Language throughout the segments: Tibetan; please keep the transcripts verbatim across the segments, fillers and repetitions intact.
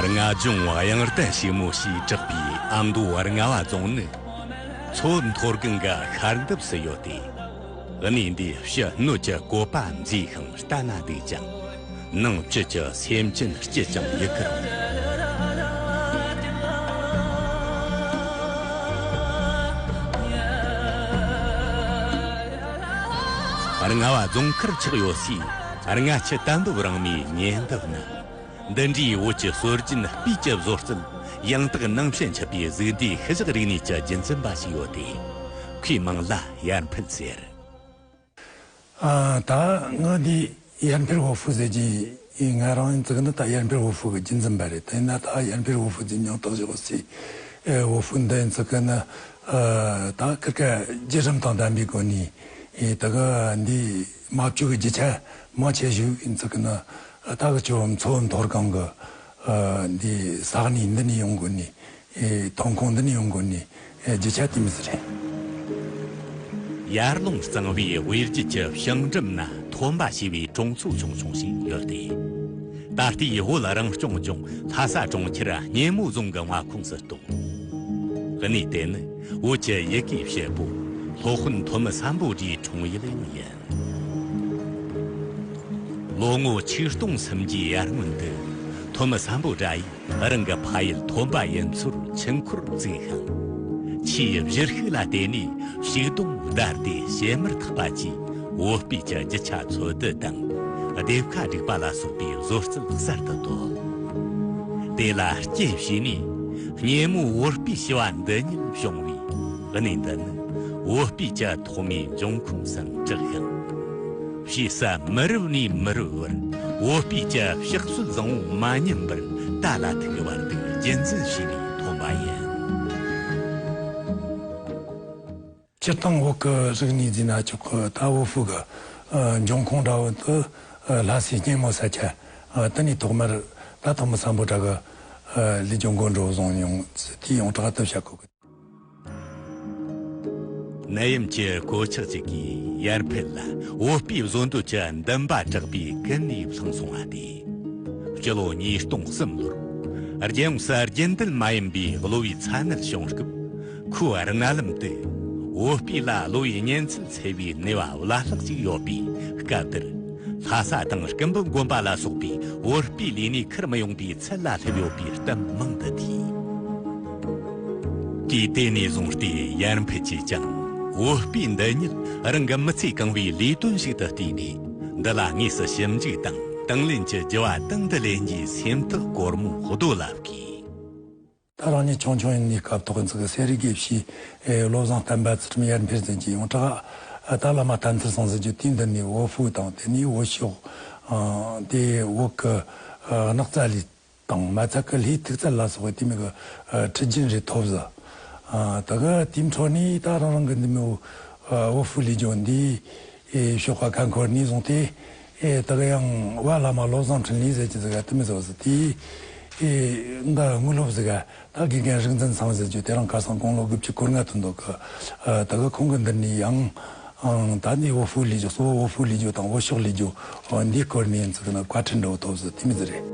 རྔ་ལྗོངས་དབྱངས་ལྡན་ཞིག་མོ་ཞེས་གྲགས་པའི་ཨ་མདོ་རྔ་བ་རྫོང་ནི། མཚོ་མཐོ་སྒང་གི་ཤར་འདབས་སུ་ཡོད་དེ། གནས་འདིའི་ཕྱི་སྣོད་ཀྱི་བཀོད་པ་མཛེས་ཤིང་ལྟ་ན་སྡུག་ཅིང་། ནང་བཅུད་ཀྱི་སེམས་ཅན་སྐྱིད་ཅིང་ཡིད་ཁར་འོང་། རྔ་བ་རྫོང་མཁར་ཆགས་ཡོད་སའི་རྔ་ཆུ་དན་འབབ་རང་མོའི་ཉེ་འདབས་ན། འདི་འདྲའི་བོད་ཀྱི་སྲོལ་རྒྱུན་སྤོས་ཀྱི་བཟོ་རྩལ་ཡང་དག་ནང་བཤད་མཁས་པའི་གཟུགས་འདས་ཤུལ་བཞག་རིག་གནས་ཀྱི་རྒྱུན་འཛིན་པ་ཞིག་ཡོད་དེ། ཁོའི་མིང་ལ་ཡར་འཕེལ་ཟེར། ཨ། ད་ང་འདི་ཡར་འཕེལ་དབུ་ཧྥུ་ཟེར་གྱི་ཡིན། ང་རང་ཡིན་ཙི་གི་ནི་ད་ཡར་འཕེལ་དབུ་ཧྥུ་གི་རྒྱུན་འཛིན་པ་རེད། དེས་ན་ད་ཡར་འཕེལ་དབུ་ཧྥུ་ཟེར་མིང་བཏགས་བཞག་སའི་ཨེ་དབུ་ཧྥུ་འདི་ཡིན་ཙི་གི་ནི། ཨ། ད་ཁིར་ཀ་བརྒྱུད་རིམ་དང་ལྡན་པའི་སྒོ་ནས་ཨེ་ད་གི་འདི་རྨ་ཆུ་གི་རྒྱུ་ཆ་མང་ཆེ་ཞིག་ཡིན་ཙི་གི་ནི། ད་གི་ཆུ་མཚོ་མཐོ་སྒང་གི་ཨ་འདི་ས་གནས་འདི་ནས་ཡོང་དགོས་ནི། ཨེ་ཐོན་ཁུངས་འདི་ནས་ཡོང་དགོས་ནི། ཨེ་རྒྱུ་ཆ་དེ་མི་ཟེར་རེད། ཡར་ཀླུང་གཙང་བོའི་དབུས་རྒྱུད་ཀྱི་བྱང་འགྲམ་ན་ཐོན་པ་ཞེས་པའི་གྲོང་ཚོ་ཆུང་ཆུང་ཞིག་ཡོད་དེ། ད་ལྟའི་བོད་རང་སྐྱོང་ལྗོངས་ལྷ་ས་གྲོང་ཁྱེར་སྙེ་མོ་རྫོང་གི་མངའ་ཁོངས་སུ་གཏོགས། གནས་དེ་ནི་བོད་ཀྱི་ཡི་གེའི་བཤད་པོ་སློབ་དཔོན་ཐོན་མི་སམ་བྷོ་ཊའི་འཁྲུངས་ཡུལ་ཡང་ཡིན། ལོ་ངོ་ཆིག་སྟོང་སུམ་བརྒྱའི་ཡར་སྔོན་དུ་ཐོན་མི་སམ་བྷོ་ཊ་ཡིས་རང་གི་ཕ་ཡུལ་ཐོན་པ་ཡུལ་ཚོར་ཆུ་འཁོར་བཙུགས་ཤིང་། ཆུའི་བཞུར་ཤུགས་ལ་བརྟེན་ནས་ཤིང་སྡོང་བརྡར་ཏེ་ཕྱེ་མར་འཐག་པ་བཅས་བོད་སྤོས་ཀྱི་རྒྱུ་ཆ་འཚོལ་བསྡུ་དང་སྡེབ་ཁ་སྒྲིག་པ་ལ་སོགས་པའི་བཟོ་རྩལ་གསར་དུ་བཏོད། དེ་ལ་རྐྱེན་བྱས་ནས་སྙེ་མོ་བོད་སྤོས་ཞེས་པ་འདི་ཉིད་བྱུང་བས། གནས་འདི་ནི་བོད་སྤོས་ཀྱི་ཐོག་མའི་འབྱུང་ཁུངས་སུ་གྲགས་ཤིང་། ཕྱིས་སུ་མི་རབས་ནས་མི་རབས་བར་བོད་སྤོས་ཀྱི་བཤགས་སྲོལ་བཟང་བོ་མ་ཉམས་པར་ད་ལ་ཐུག་གི་བར་དུ་རྒྱུན་འཛིན་བྱས་ནས་ཐོན་པ་ཡིན། སྤྱིར་བཏང་བོད་ཀྱི་རིག་གནས་ཟེར་ན་ཆོག་གི། ད་བོད་ཕུག་གི་ཨ་འབྱུང་ཁུངས་འདྲ་བོ་དེ་ཨ་ལྷ་སའི་སྙེ་མོ་ས་ཆ། ཨ་དེ་ནས་ཐོག་མར་ད་ཐོན་མི་སམ་བྷོ་ཊ་གི་ཨ་ལས་རྒྱུ་མགོ་འགྲོ་བཟུང་ཡོང་དེའི་ཡོངས་གྲགས་དེ་བཤད་དགོས་གི། ནད་ཡམས་ཀྱི་གོད་ཆག་ཅིག་གིས་ཡར་འཕེལ་ལ་བོད་སྤོས་བཟོ་འདོད་ཀྱི་འདུན་པ་དྲག་པོས་ཀུན་ནས་བསླངས་སོང་བ་སྟེ། སྤྱི་ལོ་ཉིས་སྟོང་གསུམ་ལོར་རྒྱལ་ཡོངས་སུ་རྒྱུན་ལྡན་མ་ཡིན་པའི་གློ་བའི་ཚ་ནད་བྱུང་སྐབས། ཁོའི་རྔ་ལམ་དུ་བོད་སྤོས་ལ་གློ་བའི་གཉན་ཚད་འཚེ་བའི་ནུས་པ་བླ་ལྷག་ཅིག་ཡོད་པས། སྐབས་དེར་ལྷ་ས་དང་སྐུ་འབུམ་དགོན་པ་ལ་སོགས་པའི་བོད་སྤོས་ལས་གནས་ཁུར་མི་ཡོང་པའི་ཚུལ་ལ་སླེབས་ཡོད་པའི་གཏམ་མང་དུ་ཐོས། དུས་དེ་ནས་བཟུང་སྟེ་ཡར་འཕེལ་གྱིས་ཀྱང་བོད་སྤོས་འདི་ཉིད་རང་གི་མི་ཚེ་གང་བའི་ལས་དོན་ཞིག་ཏུ་བལྟས་ནས། འདི་ལ་དངོས་སུ་ཞིབ་འཇུག་དང་དང་ལེན་གྱི་རྒྱུ་བ་དང་དུ་ལེན་རྒྱུའི་སེམས་ཐག་གོར་མོ་རྡོ་ལ་བརྐོས། ད་རང་ཉིད་ཆུང་ཆུང་ཡིན་ནའི་སྐབས་ཐོག་ཚིག་གི་སེ་རི་དགེ་བཤེས་ཨེ་བློ་བཟང་བསྟན་པ་ཚུལ་ཁྲིམས་ཡར་འཕེལ་ཟེར་གྱི་ཡོངས་གྲགས་ཨ་ད་བླ་མ་བསྟན་འཛིན་སངས་ཟེར་གྱི་དུས་འདི་ནས་བོད་ཕུག་དང་དེ་ནས་བོད་ཤོག་ཨ་དེ་བོད་ཀྱི་ཨ་སྣག་ཚ་ལས་དང་མ་ཚད་ཀྱི་ལྷའི་ཐུག་ཚད་ལ་སོགས་པའི་དེ་མོ་གི་ཨ་ཁྲིད་རྒྱུན་རེ་ཐོབ་ཟིན། ཨ་ད་གི་དེའི་འཕྲོ་ནས་ད་རང་རང་གི་འདི་མོ་ཨ་བོད་ཕུག་ལས་སྦྱོང་འདི་ཨེ་ཞོགས་ཀ་ཁ་འཁོར་ནས་བཟུང་སྟེ། ཨེ་ད་གི་ཡང་བ་བླ་མ་བློ་བཟང་འཕྲིན་ལས་ཟེར་གྱི་ཟིག་ག་དེ་མོ་ཟིག་ཟིག་དེ་ཨེ་འདི་དངོས་སློབ་ཟིག་ག་ད་དགེ་རྒན་རིག་འཛིན་ཚང་ཟེར་རྒྱུ་དེ་རིང་ཁ་སང་དགུང་ལོ་དགུ་བཅུ་གོ་ལྔ་ཐོན་འདུག་གི། ཨ་ད་གི་ཁོང་གི་འདི་ནས་ཡང་ཨང་ད་ནི་བོད་ཕུག་ལས་སྦྱོང་གཙོ་བོ་བོད་ཕུག་ལས་སྦྱོང་དང་བོད་ཤོག་ལས་སྦྱོང་འདིའི་སྐོར་ནས་ཡིན་ཙི་གི་ན་བཀའ་ཁྲིད་འདྲ་བོ་ཐོབ་ཟིག་དེ་མོ་ཟིག་རེད།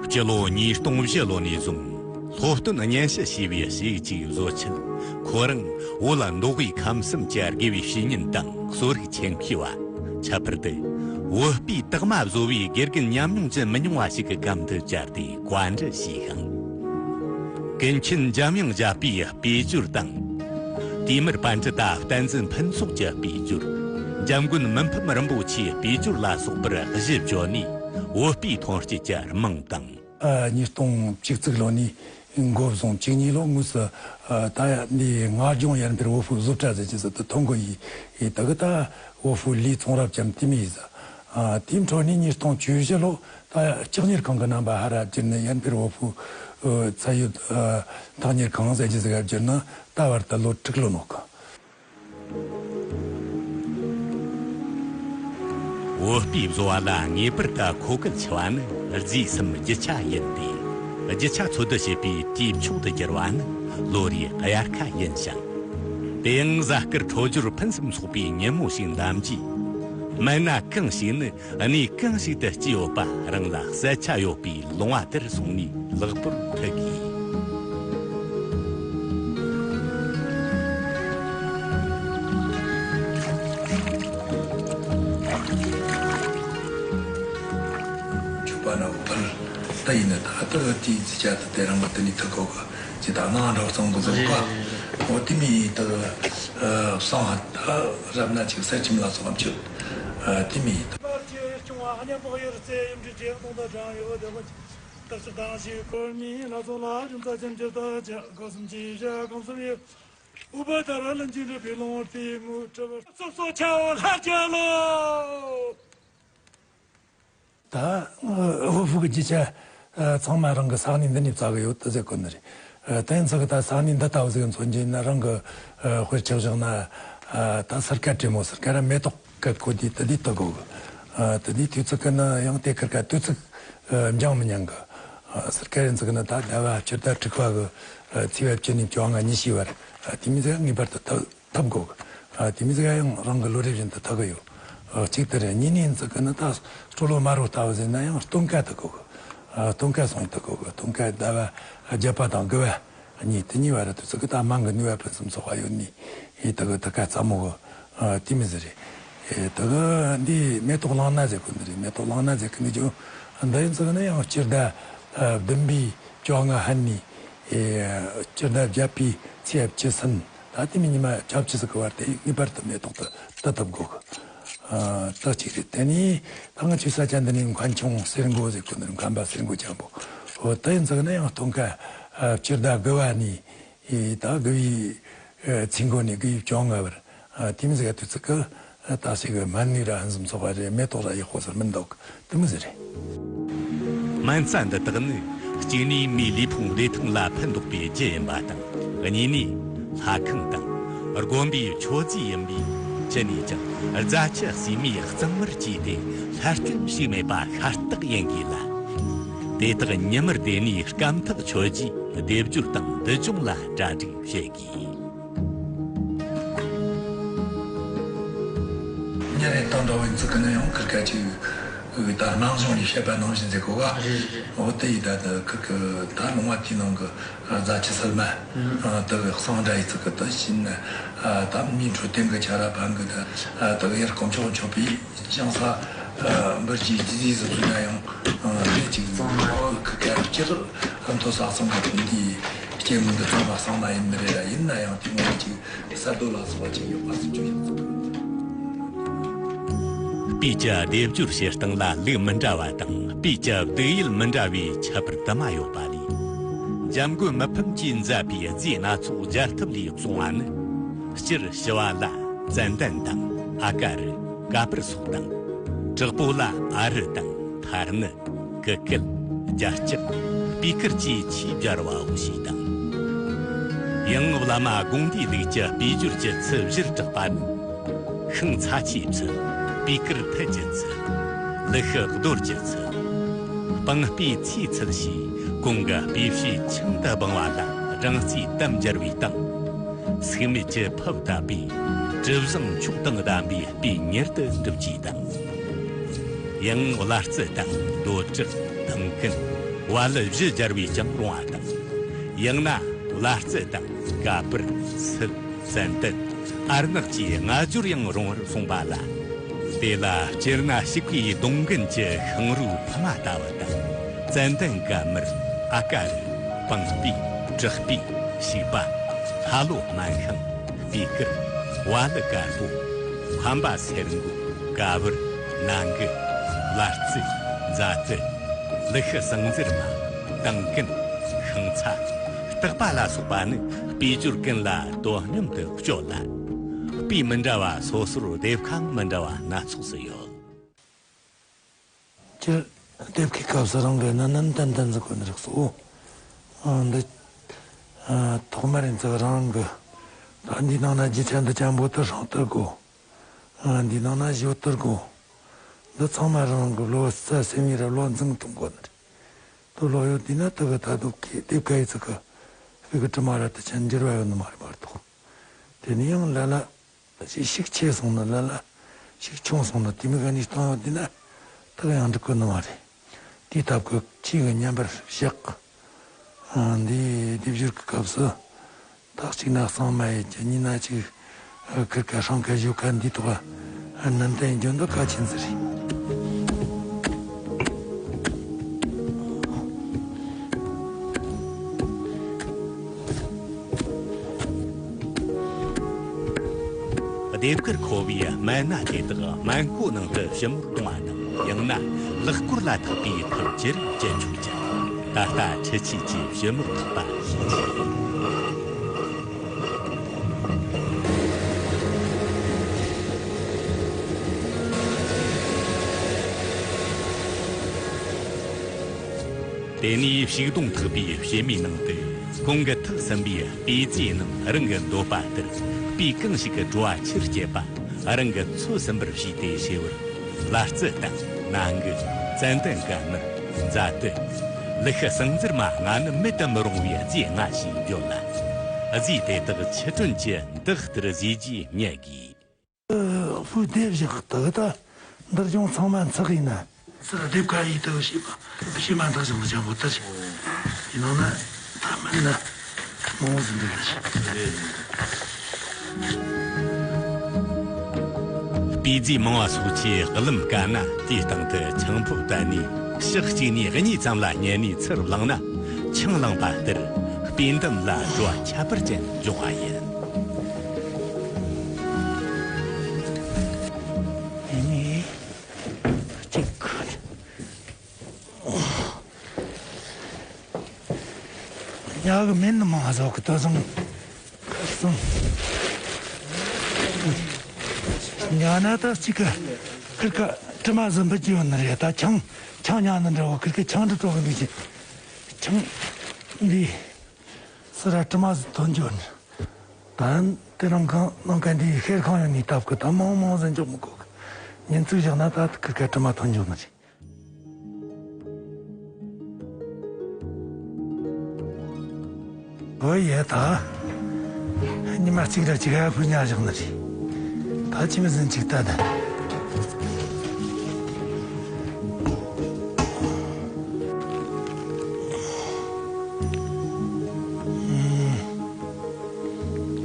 སྤྱི་ལོ་ཉིས་སྟོང་བཞི་ལོ་ནས་བཟུང་སློབ་སྟོན་སྙན་ཞུ་ཞེས་པའི་ཞིག་ཅིག་བཟོ་ཆེད། ཁོ་རང་བོད་མདོ་དབུས་ཁམས་གསུམ་གྱི་དགེ་བའི་བཤེས་གཉེན་དང་གསོ་རིག་ཆེད་མཁས་པ། ཁྱད་པར་དུ་བོད་སྤོས་དག་མ་བཟོ་བའི་དགེ་རྒན་ཉམས་མྱོང་ཅན་མི་ཉུང་བ་ཞིག་གི་གམ་དུ་བཅར་ཏེ་བཀའ་འདྲི་ཞུས་ཤིང་། ཀུན་མཁྱེན་འཇམ་དབྱངས་བཞད་པའི་དཔེ་སྦྱོར་དང་། དུས་མེར་པཎྜི་ཏ་བསྟན་འཛིན་ཕུན་ཚོགས་ཀྱི་དཔེ་སྦྱོར། འཇམ་མགོན་མི་ཕམ་རིན་པོ་ཆེའི་དཔེ་སྦྱོར་ལ་སོགས་པར་གཞི་བཅོལ་ནས་བོད་སྤོས་ཐོན་སྐྱེད་ཀྱི་རྨང་དང་། ཨ་ཉིས་སྟོང་བཅུ་གཅིག་ལོ་ནས་འགོ་བཟུང་བཅུ་གཉིས་ལོ་དངོས་སུ་ཨ་ད་འདི་རྔ་ལྗོངས་ཡར་འཕེལ་བོད་ཕུག་བཟོ་གྲྭ་ཟེར་གྱི་ཟེར་དུ་ཐོན་གོ་ཡི། ཨེ་ད་གི་ད་བོད་ཕུག་ལས་ཚོང་རབ་ཅམ་དེ་མོ་ཡི་ཟེར། ཨ་དེའི་འཕྲོ་ནས་ཉིས་སྟོང་བཅུ་བཞི་ལོ་ད་ལྕགས་གཉེར་ཁང་གི་རྣམ་པ་ཧ་ར་བསྒྱུར་ནས་ཡར་འཕེལ་བོད་ཕུག་ཨ་ཚད་ཡོད་ཨ་ཐག་གཉེར་ཁང་ཟེར་གྱི་ཟེར་ག་བསྒྱུར་ན་ད་བར་དུ་ལོ་དྲུག་ལོན་ནོ་གི། བོད་སྤོས་བཟོ་བ་ལ་ངེས་པར་དུ་མཁོ་གལ་ཆེ་བ་ནི་རྫས་སམ་རྒྱུ་ཆ་ཡིན་ཏེ། རྒྱུ་ཆ་འཚོལ་བསྡུ་བྱེད་པའི་དུས་མཆོག་ཏུ་གྱུར་པ་ནི་ལོ་རེའི་དབྱར་ཁ་ཡིན་ཞིང་། དེ་ཡང་གཟའ་སྐར་འཕྲོད་སྦྱོར་ཕུན་སུམ་ཚོགས་པའི་ཉིན་མོ་ཞིག་འདམ་རྒྱུས། མིན་ན་གང་ཞིག་ནི་གནས་གང་ཞིག་ཏུ་སྐྱེས་ཡོད་པ་རང་ལ་གསལ་ཆ་ཡོད་པའི་ལུང་བ་དེར་སོང་ནས་ལེགས་པོར་ཐུག་དགོས། ཆོས་པ་ན་བུ་ཕར་ད་ཡིན་ན་ད་ལྟ་དེའི་ཚིག་ཅག་ཏུ་དེ་རང་གི་དེ་ནི་ཐུག་གོ་གི་ཅི་ད་ནང་འགྲོ་གཙང་གི་བཟོ་ག་འོ་དེ་མི་ད་བསང་ཧ་ད་རབ་ན་ཅིག་གསེར་ཁྱིམ་ལ་སོགས་པ་མཆོད། དེ་མི་ད། པར་ཆེ་སྐྱོང་བ་གཉན་པོ་ཡར་རྩེ་ཡུམ་གྲི་ཅེ་གདོང་དང་འདྲ་ཡོད་དེ་མོ་ཅིག་དར་ཞིག་དང་ཞིག་འཁོར་མི་ལ་སོགས་ལ་རིམ་ས་ཅན་གྱི་ད་ཅག་གོ་སུམ་ཅི་བྱ་གང་སུམ་ཡོད། ཨུ་པ་ད་ར་ལན་ཅིན་རི་པི་ལོང་བར་ཏི་ངུ་ཁྲི་བར་སོགས་སོགས་ཆ་འོ་ལྷ་རྒྱལ་ལོ། ད་ཨོ་ཧྥུ་གི་རྒྱུ་ཆ་ཚང་མ་རང་གི་ས་གནས་འདི་ནས་བཙལ་གི་ཡོད་དུ་ཟེར་གོ་ནི་རེད། དེ་ཡིན་ཙང་གི་ད་ས་གནས་འདི་ལྟ་བུ་ཟིག་མཚོན་རྒྱུ་ཡིན་ན་རང་གི་དཔེར་ཆ་བཞག་ན་ད་སིར་ཀ་བྲེ་མོ་སིར་ཀ་ར་མེ་ཏོག་གི་གོ་དུས་དེ་དུས་དུ་གོ་གི། དེ་དུས་དུས་ཚིགས་གི་ནི་ཡང་དེ་ཁིར་ཀ་དུས་ཚིགས་འགྱངས་མི་ཉན་གི། སིར་ཀ་ར་ཡིན་ཙང་གི་ནི་ད་ཟླ་བ་སྤྱི་ཟླ་དྲུག་པ་གི་ཚེས་པ་བཅུ་ནས་བཅོ་ལྔ་གཉིས་ཤིག་བར་དེ་མི་ཚེ་ངེས་པར་དུ་ཐུབ་ཐུབ་དགོས། དེ་མི་ཟིག་ཡང་རང་གི་བློ་རིག་བཞིན་དུ་ཐུབ་གི་ཡོད། གཅིག་དེ་རེད། གཉིས་ནས་ཚིག་གི་ནི་ད་སྤྲོ་ལོ་དམར་རོ་ལྟ་བུ་ཟིན་ན་ཡང་སྟོན་ཀ་ཐུབ་དགོས། སྟོན་ཀ་སོང་ཐུབ་དགོས། སྟོན་ཀ་ཟླ་བ་བརྒྱད་པ་དང་དགུ་བ་གཉིས་དེ་གཉིས་བར་དུ་ཚིག་གི་ད་མང་གི་ནུས་པ་ཕུན་སུམ་ཚོགས་པ་ཡོད་ནི་ཡིན་ཐུབ་གི་ཐུབ་ཀ་ཙམ་མོ་གི་དེ་མི་ཟིག་རེད། དེ་གི་འདི་མེ་ཏོག་གླང་སྣ་ཟེར་གོ་འདི་རེད། མེ་ཏོག་གླང་སྣ་ཟེར་གི་འདི་ཅུང་འདི་ཡིན་ཚིག་ནི་ཡང་སྤྱི་ཟླ་བདུན་པའི་བཅོ་ལྔ་ཧན་ནི། སྤྱི་ཟླ་བརྒྱད་པའི་ཚེས་བཅུ་ཟིན། ད་དེ་མི་ཉི་མ་ཆབ་ཆུ་ཟིག་གི་བར་དེ་ངེས་པར་དུ་མེ་ཏོག་ཏུ་ཏུ་ཐུབ་དགོས་གི། ད་གཅིག་རེད། དེ་ནས་ད་ང་ཆོའི་ས་ཆ་འདི་ནས་མཁན་ཆུང་གསེར་མགོ་ཟེར་གོ་ནི་མཁན་པ་གསེར་མགོ་འཇམ་པོ། འོ་དེ་ཡིན་ཙང་ནི་ཡང་སྟོན་ཀ་སྤྱི་ཟླ་དགུ་བ་ནས་ད་དགུ་བའི་ཚེས་མགོ་ནས་དགུ་བའི་བཅོ་ལྔ་བར། དེ་མི་ཟིག་དུས་ཚིག་གི་ད་ཟིག་གི་སྨན་ནུས་ར་ཧན་སུམ་ཚོགས་པ་རེད། མེ་ཏོག་ར་ཡག་པོ་ཟེར་མི་འདུག་དེ་མི་ཟིག་རེད། སྨན་རྩྭ་འདི་དག་ནི་གཅིག་ནས་མིའི་ལུས་ཕུང་བདེ་ཐང་ལ་ཕན་འདོགས་པའི་རྒྱུ་ཡིན་པ་དང་། གཉིས་ནས་ལྷ་ཁང་དང་དགོན་པའི་མཆོད་རྫས་ཡིན་པས་ཅི་ནས་ཀྱང་རྫ་ཆུ་བསིལ་མའི་གཙང་མར་བཀྲུས་ཏེ་ལྷ་སྐྱོན་ཞིག་མེད་པ་ཤ་སྟག་ཡིན་དགོས་ལ། དེ་དག་ཉི་མར་བསྡུས་ནས་སྐམ་ཐག་ཆོད་རྗེས་སྡེབ་སྦྱོར་དང་བསྡུ་སྦྱོང་ལ་གྲ་སྒྲིག་བྱེད་དགོས། ཉིན་རེ་དང་འདྲ་བའི་ཚིག་གི་ནི་ཡང་ཁིར་ཀ་ཅིག་ད་སྣང་གཞུང་ནས་བཤད་པ་ནང་བཞིན་ཟེར་གོ་ག་རེད་རེད། འོ་དེ་ཡི་ད་ད་ཁིར་ཀ་ད་ལུང་བ་དེའི་ནང་གི་རྫ་ཆུ་བསིལ་མ་དེ་གི་གཙང་སྦྲ་ཡི་ཚིག་གི་ད་བྱིན་ན་ད་མིའི་འཕྲོད་བསྟེན་གི་ཆ་ར་ཕན་གི་ད་དེ་གི་ཡར་དཀོན་མཆོག་མཆོད་པའི་ཞིང་ས་འབུར་གྱི་རྒྱུ་ཟས་སུ་བཟོས་ན་ཡང་དེ་ཅིག་ཁིར་ཀ་སྤྱིར་མཐོ་ས་གསང་གི་འདི་སྐྱེ་དངོས་འདི་ཚང་མ་གསང་མ་ཡིན་ནི་རེད་ལ། ཡིན་ན་ཡང་དེ་ངོ་ཅིག་གསར་གཏོད་ལ་སོགས་པ་ཅིག་ཡོད་པ་སུ་ཅིག་ཡོད་ཚུལ། དཔེ་ཀྱི་སྡེབ་སྦྱོར་བྱེད་སྟངས་ལ་ལུགས་མི་འདྲ་བ་དང་། དཔེ་ཀྱི་བསྡུག་ཡུལ་མི་འདྲ་བའི་ཁྱད་པར་དུ་མ་ཡོད་པ་ལས། འཇམ་མགོན་མི་ཕམ་གྱིས་མཛད་པའི་རྫས་སྣ་ཚོགས་སྦྱར་ཐབས་ལས་བྱུང་བ་ནི། སྤྱིར་ཞི་བ་ལ་ཙན་དན་དང་ཨ་ཀ་རུ་ཀ་པར་སོགས་དང་། དྲག་པོ་ལ་ཨ་རུ་དང་ཐ་ནི། གི་ཀལ། རྒྱ་སྐྱེགས། སྤུས་ཀར་བཅས་ཆེས་སྦྱར་བའོ་ཞེས་དང་། ཡང་བླ་མ་དགོངས་འདུས་ལུགས་ཀྱི་དཔེ་སྦྱོར་གྱི་ཚུལ་བཞིར་གྲགས་པ་ནི། ཤིང་ཚ་ཆེའི་ཚུལ། སྤུས་ཀར་ཕུད་ཀྱི་ཚུལ། ལི་ཤི་རྡོར་གྱི་ཚུལ། སྤང་སྤོས་ཚེའི་ཚུལ་ཞེས་གོང་གི་སྤོས་ཕྱེ་ཆང་དུ་སྦང་བ་ལ་སྦྲང་རྩིའི་དམ་སྦྱར་བའི་སྟེང་། སུག་མེད་ཀྱི་ཕུབ་བཏབ་པས་དྲི་བཟང་མཆོག་དང་ལྡན་པའི་སྤོས་མྱུར་དུ་འགྲུབ་ཅེས་དང་། ཡང་བླ་རྩི་དང་རྡོ་གྲི། དུང་ཀུན། བ་ལི་བཞི་སྦྱར་བས་ཀྱང་རུང་བ་དང་། ཡང་ན་བླ་རྩི་དང་ཀ་པུར། སིལ། ཙན་དན། ཨར་ནག་བཅས་སྔ་སྦྱོར་ཡང་རུང་བར་གསུངས་པ་ལ། དེ་ལ་སྤྱིར་ན་ཕྱུག་པའི་སྡོང་རྒན་གྱི་ཤིང་རོའི་ཕུ་མ་ལྟ་བུ་དང་། ཙན་དན་ཀ་མར། ཨ་ཀ་རུ། སྤང་སྤོས། དྲག་སྤོས། བྱིས་པ། ལྷ་ལོ་སྨན་ཤིང་། སྤུས་ཀར། བ་ལི་དཀར་པོ། ཧམ་པ་སེར་མགོ། ཀ་བུར། ན་འགུ། བླ་རྩི། མཛའ་ཏི། ལི་ཤི་ཟངས་གཟེར་མ། དང་ཀུན། ཤིང་ཚ། སྟག་པ་ལ་སོགས་པ་ནི་དཔེ་སྦྱོར་ཀུན་ལ་དོ་སྙོམས་དུ་སྤྱོད་ལ། དཔེ་མི་འདྲ་བ་སོ་སོར་སྡེབ་ཁག་མི་འདྲ་བ་སྣ་ཚོགས་སུ་ཡོད། སྤྱིར་སྡེབ་ཁའི་སྐབས་སུ་རང་གི་ནན་ནན་ཏན་ཏན་ཟེར་གོ་ནི་རིགས་སོ། ཨ་འདི་ཨ་ཐོག་མར་ཡིན་ཙང་རང་གི་ད་འདི་ནང་ན་རྒྱུ་ཆ་འདི་ཅན་པོ་དུ་སྲང་དུ་དགོ། ཨ་འདི་ནང་ན་ཞོ་དུ་དགོ། འདི་ཚང་མ་རང་གི་བློ་རྩ་སེམས་ཡིད་ར་བློ་འཛིན་གཏོང་དགོ་ནི་རེད། དུ་བློ་ཡོད་དུས་ན་དུ་གི་ད་དུ་ཁའི་སྡེབ་ཁ་ཡི་ཚིག་གི་དཔེ་གི་དྲི་མ་ར་དུ་ཆ་འགྱུར་བ་ཡོད་ནི་མ་རེད་མ་གཏོགས། དེ་ནི་ཡང་ལ་ལ། ཞིག་ཤུགས་ཆེ་སོང་ན་ལ་ལ་ ཞིག་བྱུང་སོང་ན་དེ་མིན་ག་ནས་བཏང་ཡོད་དེ་ན་ད་ག་ཡང་འགྲིག་གི་ནི་མ་རེད། དེའི་སྟབས་ཀྱིས་ཁྱེད་ཀྱི་མཉམ་པར་བཞག་འདིའི་སྡེབ་སྦྱོར་གྱི་སྐབས་སུ་ད་གཅིག་ན་གཙང་མ་ཡིན་གྱི་གཉིས་ན་ཅིག་ཁིར་ཀ་ཧྲང་ཀ་བཞོ་ཀ་འདིའི་ཐོག་ནན་ཏན་རྒྱུ་འདི་གལ་ཆེན་ཟིག་རེད། ལྡེབས་དཀར་ཁོ་བོའི་སྨན་སྣ་དེ་དག་སྨན་བཀོད་ནང་དུ་ཞིབ་མོར་བཏང་བ་དང་། ཡང་ན་ལག་སྐོར་ལ་ཐུག་པའི་ཐབས་ཅི་རིགས་སྤྱད་ཆོག་ཀྱང་། ད་ལྟ་འཕྲུལ་ཆས་ཀྱིས་ཞིབ་མོར་ཐག་པ་ཞིག་བྱས། དེ་ནས་ཕྱུགས་སྡོང་འཐག་པའི་བྱེ་མའི་ནང་དུ་གོང་གི་འཐག་ཟིན་པའི་སྤོས་རྫས་རྣམས་རང་གི་འདོད་པ་ལྟར། སྤོས་གང་ཞིག་གི་བྲོ་བ་ཆེར་སྐྱེད་པ། རང་གི་ཚོད་ཟིན་པར་བྱས་ཏེ་བྱེ་བར། ལ་རྩི་དང་ནང་གི་ཙན་དན་གན་མར་མཛའ་དུ། ལི་ཤི་ཟངས་གཟེར་མ་ལྔ་ནི་མེད་དུ་མི་རུང་བའི་རྫས་ལྔ་ཞེས་བརྗོད་ལ། རྫས་དེ་དག་ཆུ་དྲོན་གྱི་འདག་ལྟར་བཟོས་རྗེས་མཉེད་དགོས། ཧྥུ་ལྡེབས་བཞག་དག་ད་འདིར་ཡོང་ཚང་མ་འཚག་ཡིན་ན། སི་ར་ལྡེབས་ཁ་ཡིས་དུ་བྱས་པ་བྱས་མ་འདག་ཞིང་ལ་ཅང་པོ་ལྟར་ཡིན་ནང་ན་ད་མིན་ན་མང་བོ་ཟིན་འདུག་ལ། སྤོས་རྫས་མང་བ་སོགས་ཀྱིས་ཀླུམ་བཀལ་ན། དེའི་སྟེང་དུ་ཆང་ཕོར་བཏབ་ནས་ཞག་གཅིག་ནས་གཉིས་ཙམ་ལ་བསྙལ་ནས་ཚུར་བླངས་ན། ཆང་བླངས་པ་ལྟར་སྤོས་འདམ་ལ་བྲོ་བ་ཁྱད་པར་ཅན་འབྱུང་བ་ཡིན། ཨེ་ནི། གཅིག་ཉག་གི་མིན་ནི་མ་བཟོ་གི་དོ་སང་ཁ་སང་། ཉག་ན་ད་གཅིག་གི་ཁིར་ཀ་དྲི་མ་ཟིན་པ་ཅི་ཡོད་ནི་རེད། ད་ཆང་ཆང་ཉག་ནི་འདྲ་བོ་ཁིར་ཀ་ཆང་འདྲ་དྲོ་གི་འདུག་ཅི། ཆང་འདི་སི་ར་དྲི་མ་ཟིན་ཐོན་འཇོག་ནི། ད་དེ་རང་གང་ནང་ག་འདི་ཤེར་ཁང་ཡོད་ནི་སྟབས་ཀྱིས་ད་མང་མང་ཟིན་འཇོག་མི་དགོས་གི། ཉིན་ཚིག་བཞག་ན་ད་ཁིར་ཀ་དྲི་མ་ཐོན་འཇོག་ནི་རེད། ཨོ་ཡ་ད། ཉི་མ་གཅིག་ར་གཅིག་ཧ་ཕུ་ཉ་བཞག་ནི་རེད། ད་ཅི་མི་ཟིན་ཅིག་ལྟ་ད།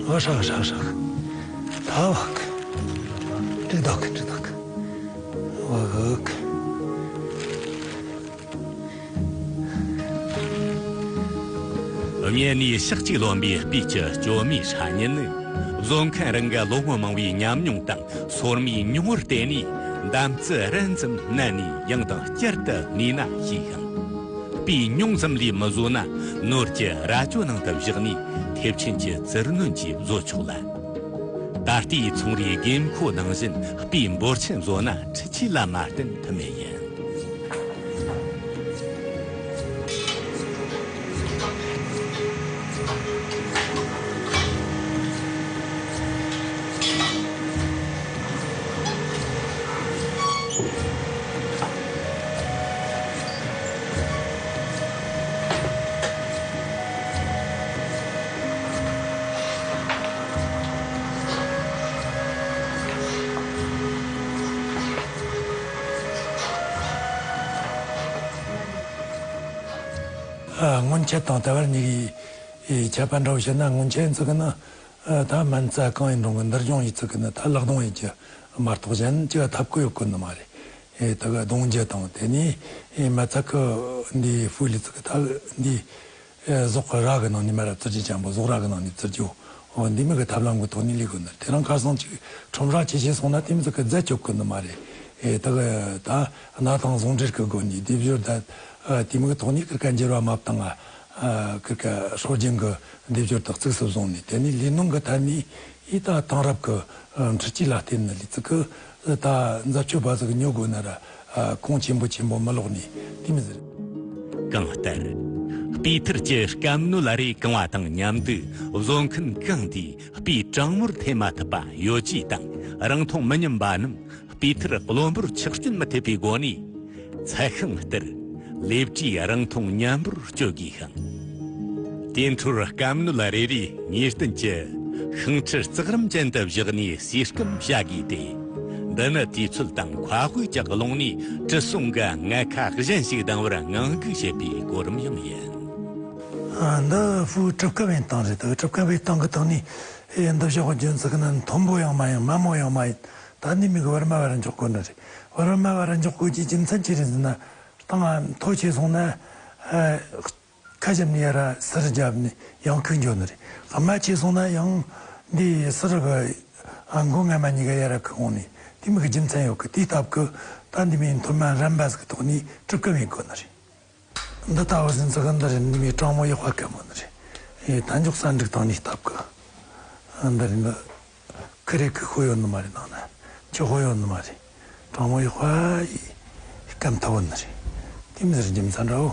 ཨོ་ཧྲག་ཧྲག་ཧྲག་ད་བག་གི། འགྲིག་དོག་གི་འགྲིག་དོག་གི། བག་གི། བསྙལ་ནས་ཞག་གཅིག་ལོན་པའི་སྤོས་ཀྱི་སྐྱོ་མའི་སྲ་སྙི་ནི། བཟོ་མཁན་རང་གི་ལོ་ངོ་མང་བའི་ཉམས་མྱོང་དང་སོར་མོའི་མྱོང་བར་བརྟེན་ནས། འདམ་རྩི་རན་ཙམ་བསྣན་ནས་ཡང་དང་བསྐྱར་དུ་བསྣུས་ན་ཞེས་ཤིང་། སྤོས་ཉུང་ཙམ་ལས་མི་བཟོ་ན། ནོར་གྱི་རྭ་ཅོ་ནང་དུ་བཞག་ནས་ཐེབས་ཆེན་གྱི་རྩིར་སྣོན་གྱིས་བཟོ་ཆོག་ལ། ད་ལྟའི་ཚོང་རའི་དགོས་མཁོ་ནང་བཞིན་སྤོས་འབོར་ཆེན་བཟོ་ན་འཕྲུལ་ཆས་ལ་མ་བརྟེན་ཐབས་མེད་ཡིན། ཨ། སྔོན་ཆད་དང་ད་བར་གཉིས་ཀྱི་ཁྱད་པར་འདྲ་བོ་བཤད་ན། སྔོན་ཆད་ཚིག་གི་ནི་ཨ་ད་སྨན་རྩྭ་གང་ཡིན་རུང་གི་འདིར་སྦྱོང་ཡི་ཚིག་གི་ནི་ད་ལག་སྡོང་ཡིན་གྱི་མ་གཏོགས་གཞན་ཅི་ཐབས་བཀོད་ཡོད་གི་ནི་མ་རེད། ཨེ་ད་གི་སྡོང་རྒྱུ་དང་དེ་ནས་ཨེ་མ་ཚད་གི་འདི་ཧྥུ་ལི་ཚིག་གི་ད་འདི་ཨེ་ཟོག་གི་ར་གི་ནང་ནས་མར་ར་བཙིར་རྒྱུ་ཅན་པོ། ཟོག་ར་གི་ནང་ནས་བཙིར་རྒྱུ། འོ་འདི་མོ་གི་ཐབས་ལམ་གི་ཐོག་ནས་ལས་དགོས་ནི། དེ་རིང་ཁ་སང་ཅིག་ཁྲོམ་ར་ཆེ་ཆེ་སོང་ན་དེ་མོ་ཟིག་གི་རྫས་སྤྱོད་གི་ནི་མ་རེད། ཨེ་ད་གི་ད་གནའ་དེང་ཟུང་འབྲེལ་གི་སྒོ་ནས་སྡེབ་སྦྱོར་ད་ཨ་དེ་མོ་གི་ཐོག་ནས་ཁིར་ཀ་འགྱུར་བ་མ་བཏང་ང་། ཨ་ཁིར་ཀ་སྲོལ་རྒྱུན་གི་སྡེབ་སྦྱོར་དག་གཙིགས་སུ་བཟུང་ནས། དེ་ནས་ལས་སྣོན་གི་ཐད་ནས་ཨི་ད་དེང་རབས་གི་ཨ་འཕྲུལ་ཆས་ལ་བརྟེན་ནས་ལས་ཚིག་གི་ད་འཛད་སྤྱོད་པ་ཟིག་ཉོ་དགོས་ན་ར་ཨ་གོང་ཆེན་པོ་ཆེན་པོ་མི་ལོག་ནས་དེ་མོ་ཟིག་རེད། གང་ལྟར། སྤོས་ཐུར་གྱི་སྐམ་ནོད་རེ་གང་བ་དང་མཉམ་དུ་བཟོ་མཁན་གང་དེས་སྤོས་གྲང་མོར་འཐེན་མ་ཐུབ་པ་ཡོ་བྱད་དང་རིང་ཐུང་མི་མཉམ་པ་རྣམས། སྤོས་ཐུར་གློ་འབུར་ཆག་སྐྱོན་མི་ཐེབས་པའི་སྒོ་ནས། ཚད་ཤིང་ལྟར་ལས་བྲིས་རིང་ཐུང་མཉམ་པོར་སྤྱོད་དགོས་ཤིང་། དེ་འཕྲོར་སྐམ་ནོད་རེ་རེའི་ངེས་གཏན་གྱི་ཤིང་ཁྲི་རྩེག་རིམ་ཅན་དུ་བཞག་ནས་ཟས་སྐམ་བྱ་དགོས་ཏེ། འདི་ནི་དུས་ཚོད་དང་མཁའ་དབུགས་ཀྱི་ཀློང་ནས་དྲི་བསུང་གི་མངལ་ཁ་གཞན་ཞིག་ལྡང་བར་ངང་སྒུག་བྱེད་པའི་གོ་རིམ་ཡང་ཡིན། ཨ། འདི་ཧྥུའུ་གྲུབ་སྐལ་བའི་སྟེང་རེད། ད་གྲུབ་སྐལ་བའི་སྟེང་གི་སྟེང་ནས། ཨེ། འདི་བཞག་རྒྱུ་མཚན་ནི་མཐོན་པོ་ཡང་མ་ཡིན། དམའ་མོ་ཡང་མ་ཡིན། ད་འདི་མི་གི་བར་མ་བར་འཇོག་དགོས་ནི་རེད། བར་མ་བར་འཇོག་དགོས་ཀྱི་རྒྱུ་མཚན་ཅི་རེད་ཟེར་ན། སྟེང་ང་མཐོ་ཆེ་སོང་ན། ཨ། ཁ་བཞབ་ནས་ཡར་ར་ཟུར་བརྒྱབ་ནས་ཡང་ཁུག་འགྱོ་ནི་རེད། དམའ་ཆེ་སོང་ན་ཡང་འདི་ཟུར་གི། ཨ། མགོ་སྔ་མ་གཉིས་ཀ་ཡར་ར་ཁུག་འོང་ནས། དེ་མོ་གི་རྒྱུ་མཚན་ཡོད་གི། དེའི་སྟབས་གི་ད་འདི་མོའི་མཐོ་དམའ་རན་པ་ཟིག་གི་ཐོག་ནས་གྲུབ་སྐལ་བའི་དགོས་ནི་རེད། འདི་ལྟ་བུ་ཟིག་ཟིག་གི་འདི་རེད། འདི་མོའི་གྲང་མོ་ཡག་པ་དཀའ་མོ་ནི་རེད། ཨེ། ད་མགྱོགས་ས་འགྲིག་བཏང་ནས་སྟབས་གི། ཨ། འདི་རེད། འདི། ཁི་རེ་ཁི་ཤོ་ཡོད་ནི་མ་རེད། ནང་ན་ཆུ་ཤོ་ཡོད་ནི་མ་རེད། གྲང་མོ་ཡག་པ་ཡི་སྐམ་ཐུབ་ནི་རེད། དེ་མོ་ཟིག་རྒྱུ་མཚན་འདྲ་བོ།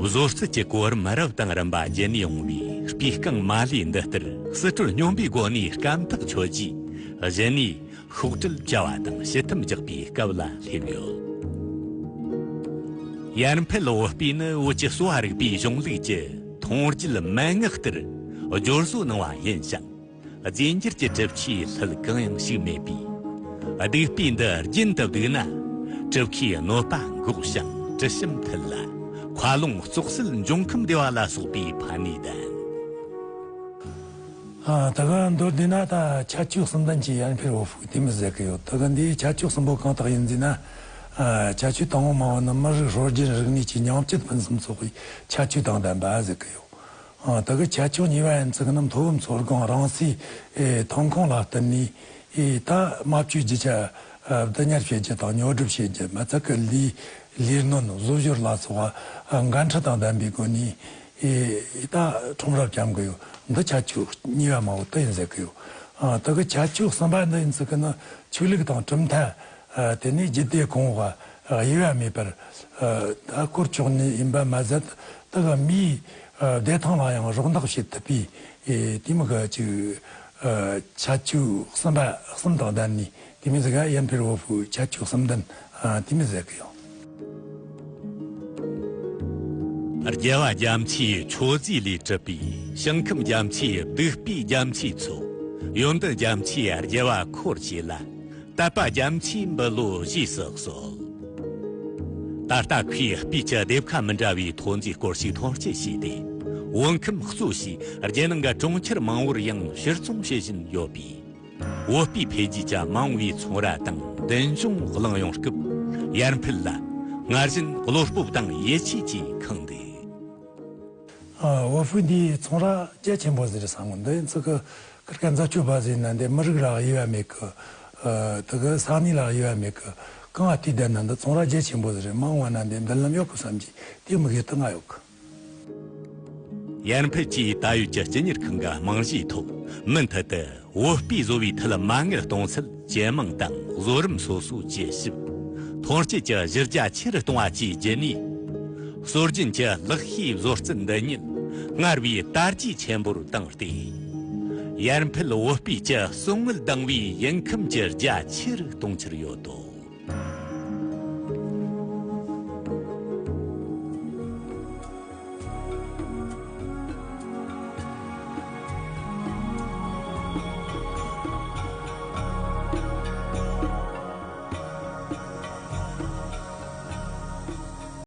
བཟོ་རྩལ་གྱི་གོ་རིམ་རབ་དང་རིམ་པ་བརྒྱུད་ནས་ཡོང་བའི་སྤུས་རྐང་མ་ལུས་འདི་ལྟར་སྲིད་གྲོལ་སྙོམས་པའི་སྒོ་ནས་སྐམ་ཐག་ཆོད་རྗེས། གཞི་ནས་ཤོག་དྲིལ་བཅའ་བ་དང་ཕྱི་ཐུམ་རྒྱག་པའི་སྐབས་ལ་སླེབས་ཡོད། ཡར་འཕེལ་བོད་སྤུས་ནི་བོད་ཀྱི་གསོ་བ་རིག་པའི་གཞུང་ལུགས་ཀྱི་མཐོང་བརྒྱུད་མན་ངག་ལྟར་སྦྱོར་བཟོ་གནང་བ་ཡིན་ཞིང་། རྫས་འགྱུར་གྱི་གྲུབ་ཆའི་ལྷུ་གང་ཡང་ཞུགས་མེད་པས། གདུགས་སྤུས་འདི་རྒྱུན་དུ་བསྡུགས་ན། གྲུབ་ཁའི་གནོད་པ་འགོག་ཞིང་དྲི་ཞིམ་འཕེལ་ལ། མཁའ་རླུང་བཙོག་སེལ་འབྱུང་ཁམས་བདེ་བ་ལ་སོགས་པའི་ཕན་ནུས་ལྡན། ཨ། ད་ག་མདོར་བསྡུས་ན་ད་ཁྱད་ཆོས་གསུམ་ལྡན་གྱི་ཡར་འཕེལ་བོད་ཕུག་དེ་མོ་ཟེར་གི་ཡོད། ད་ག་འདིའི་ཁྱད་ཆོས་གསུམ་པོ་གང་དག་ཡིན་ཟེར་ན། ཨ། ཁྱད་ཆོས་དང་པོ་མ་བོ་ནི་མི་རིགས་སྲོལ་རྒྱུན་རིག་གནས་ཀྱི་ཉམས་བཅོས་ཕུན་སུམ་ཚོགས་པའི་ཁྱད་ཆོས་དང་ལྡན་པ་ཟེར་གི་ཡོད། ཨ། ད་གི་ཁྱད་ཆོས་གཉིས་པ་ཡིན་ཚིག་ནི་མཐོ་བབ་མཚོ་སྒང་རང་སའི། ཨེ། ཐོན་ཁུངས་ལ་བརྟེན་ནས། ཨེ། ད་རྨ་བཅོས་རྒྱུ་ཆ། ཨ། བསྡུ་ཉར་བྱེད་རྒྱུ་དང་ཉོ་སྒྲུབ་བྱེད་རྒྱུ། མི་ཚད་གི་ལས། ལས་སྣོན། བཟོ་བཞུར་ལ་སོགས་པ། ཨ། འགན་འཁྲི་དང་ལྡན་པའི་སྒོ་ནས། ཨེ། ད་ཁྲོམ་ར་བསྐྱང་གི་ཡོད། འདི་ཁྱད་ཆོས་གཉིས་པ་མ་བོ་དེ་ཡིན་ཟེར་གི་ཡོད། ཨ། ད་གི་ཁྱད་ཆོས་གསུམ་པ་འདི་ཡིན་ཚིག་གི་ནི་ཆོས་ལུགས་དང་གྲུབ་མཐའ། ཨ། དེ་ནས་རྒྱུད་སྡེ་གོང་འོག་དབྱེ་བ་མེད་པར། ཨ། ད་བཀོལ་ཆོག་ནི་ཡིན་པ་མ་ཟད། ད་གི་མིའི། ཨ། བདེ་ཐང་ལ་ཡང་རོགས་འདེགས་བྱེད་ཐུབ་པའི། ཨེ། དེ་མོ་གི་ཅིག། ཨ། ཁྱད་ཆོས་གསུམ་པ་གསུམ་དང་ལྡན་ནས་དེ་མོ་ཟིག་ག་ཡར་འཕེལ་བོད་ཕུག་ཁྱད་ཆོས་གསུམ་ལྡན། ཨ། དེ་མོ་ཟེར་གི་ཡོད། རྒྱལ་བ་རྒྱ་མཚོའི་མཆོད་རྫས་ལས་གྲུབ་པའི་ཞིང་ཁམས་རྒྱ་མཚོའི་གདུགས་སྤུས་རྒྱ་མཚོའི་མཚོ། ཡོན་ཏན་རྒྱ་མཚོའི་རྒྱལ་བ་འཁོར་བཅས་ལ། དད་པ་རྒྱ་མཚོའི་འབུལ་ལོ་རྗེས་སུ་གསོལ། ད་ལྟ་ཁོའི་སྤུས་ཀྱི་སྡེབ་ཁ་མི་འདྲ་བའི་ཐོན་རྫས་སྐོར་ཞིག་ཐོན་སྐྱེད་བྱས་ཏེ། བོད་ཁམས་གཙོ་བྱས་རྒྱལ་ནང་གི་གྲོང་ཁྱེར་མང་བོར་ཡང་ཕྱིར་ཚོང་བྱེད་བཞིན་ཡོད་པས། བོད་སྤུས་འཕེལ་རྒྱས་ཀྱི་མ་འོངས་པའི་ཚོང་ར་དང་མདུན་ལྗོངས་གླེང་ཡོང་སྐབས། ཡར་འཕེལ་ལ་སྔར་བཞིན་བློ་སྤོབས་དང་ཡིད་ཆེས་ཀྱིས་ཁེངས་འདུག། ཨ། བོད་ཕུག་འདིའི་ཚོང་ར་རྒྱ་ཆེན་པོ་ཟིག་རེད་བསམ་གི། འདི་ཡིན་ཚིག་གི་ཁིར་ཀ་འཛད་སྤྱོད་པ་ཟིག་ཡིན་ན་འདི་མི་རིགས་ལ་དབྱེ་བ་མེད་གི། ཨ། དེ་གི་ས་གནས་ལ་དབྱེ་བ་མེད་གི། གང་ང་དུས་བསྡད་ན་འདི་ཚོང་ར་རྒྱ་ཆེན་པོ་ཟིག་རེད། མ་འོངས་པ་ན་འདི་མདུན་ལམ་ཡོད་གི་བསམ་གྱི། དེ་མོ་གི་ལྟ་ང་ཡོད་གི། ཡར་འཕེལ་གྱིས་ད་ཡོད་ཀྱི་སྤྱི་གཉེར་ཁང་གི་རྨང་གཞིའི་ཐོག་མུ་མཐུད་དུ་བོད་སྤུས་བཟོ་བའི་ཐད་མ་དངུལ་གཏོང་ཚད་ཇེ་མང་དང་བཟོ་རིམ་སོ་སོ་ཇེ་ཞིབ། ཐོན་སྐྱེད་ཀྱི་གཞི་རྒྱ་ཆེ་རུ་གཏོང་བ་བཅས་བརྒྱུད་ནས། སྲོལ་རྒྱུན་གྱི་ལག་ཤེས་བཟོ་རྩལ་འདི་ཉིད་སྔར་བས་དར་རྒྱས་ཆེན་པོར་བཏང་སྟེ། ཡར་འཕེལ་བོད་སྤུས་ཀྱི་གསོག་དངུལ་ལྡང་བའི་ཡུལ་ཁམས་ཀྱི་རྒྱ་ཆེ་རུ་གཏོང་འཆར་ཡོད་དོ།